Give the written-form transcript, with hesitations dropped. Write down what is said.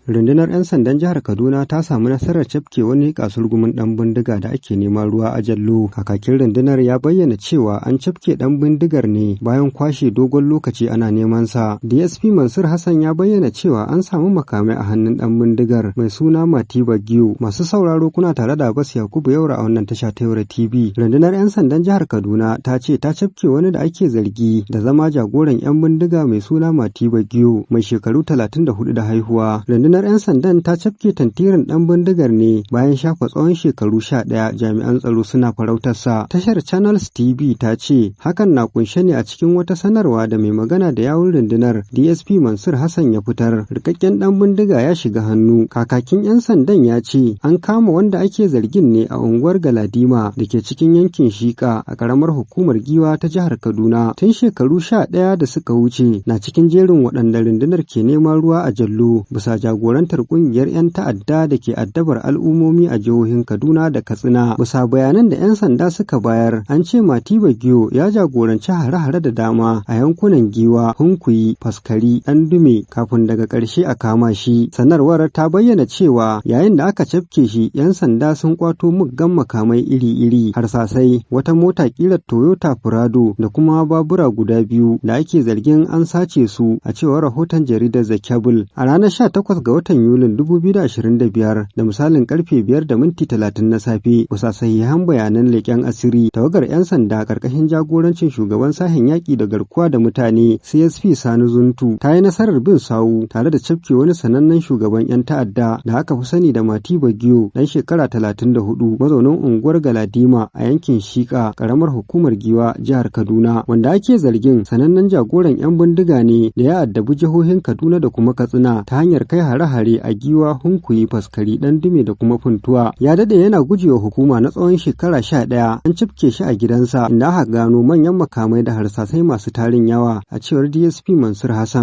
Rundunar 'Yan Sandan Jihar Kaduna ta samu nasarar cafke wani kasurgumin ɗan bindiga da ake nema ruwa a jallo. Kakakin rundunar ya bayyana cewa an cafke ɗan bindigar ne bayan kwashe dogon lokaci ana neman sa. DSP Mansur Hassan ya bayyana cewa an samu makamai a hannun ɗan bindigar mai suna Matiba Giyo. Masu sauraro, kuna tare da Abbas Yakubu Yaura a wannan tasha ta Yaura TV. Rundunar 'Yan Sandan Jihar Kaduna ta ce ta cafke wani da ake zargi da zama jagoran 'yan bindiga mai suna Matiba Giyo, mai shekaru 34 da haihuwa. Rundunar 'yan sandan ta cafke tantirin ɗan bindigar ne bayan shafa tsawon shekaru 11 jami'an tsaro suna farautarsa. Tashar Channels TV ta ce hakan na kunshe ne a cikin wata sanarwa da mai magana da yawun rundunar, DSP Mansur Hassan, ya fitar. Rikakken ɗan bindiga ya shiga hannu. Kakakin 'yan sandan ya ce an kama wanda ake zargin ne a unguwar Galadima da ke cikin yankin Shika a ƙaramar hukumar Giwa ta jihar Kaduna. Tun shekaru 11 da suka wuce na cikin jerin waɗanda rundunar ke neman ruwa a jallo bisa jagorantar ƙungiyar 'yan ta'adda da ke addabar al'ummomi a jihohin Kaduna da Katsina. Bisa bayanan da 'yan sanda suka bayar, an ce Matiba Giyo ya jagoranci hare-hare da dama a yankunan Giwa, Hunkuyi, Faskari, Ɗandume kafin daga ƙarshe a kama shi. Sanarwar ta bayyana cewa yayin da aka cafke shi, 'yan sanda sun kwato muggan makamai iri-iri, harsasai, wata mota ƙirar Toyota Prado da kuma babura guda biyu da ake zargin an sace su, a cewar rahoton jaridar The Cable. A ranar 18 ga watan Yulin 2025 da misalin karfe 5:30 na safe, bisa sahihan bayanan leƙen asiri, tawagar 'yan sanda ƙarƙashin jagorancin shugaban sashen yaƙi da garkuwa da mutane, CSP Sani Zuntu, ta yi nasarar bin sawu tare da cafke wani sanannen shugaban 'yan ta'adda da aka fi sani da Matiba Giyo, ɗan shekara 34, mazaunin unguwar Galadima a yankin Shika, ƙaramar hukumar Giwa, jihar Kaduna, wanda ake zargin sanannen jagoran 'yan bindiga ne da ya addabi jihohin Kaduna da kuma Katsina ta hanyar kai hare-hare a Giwa, Hunkuyi, Faskari, Ɗandume da kuma Funtuwa. Ya daɗe yana gujewa hukuma na tsawon shekara 11. An cafke shi a gidansa, inda aka gano manyan makamai da harsasai masu tarin yawa, a cewar DSP Mansur Hassan.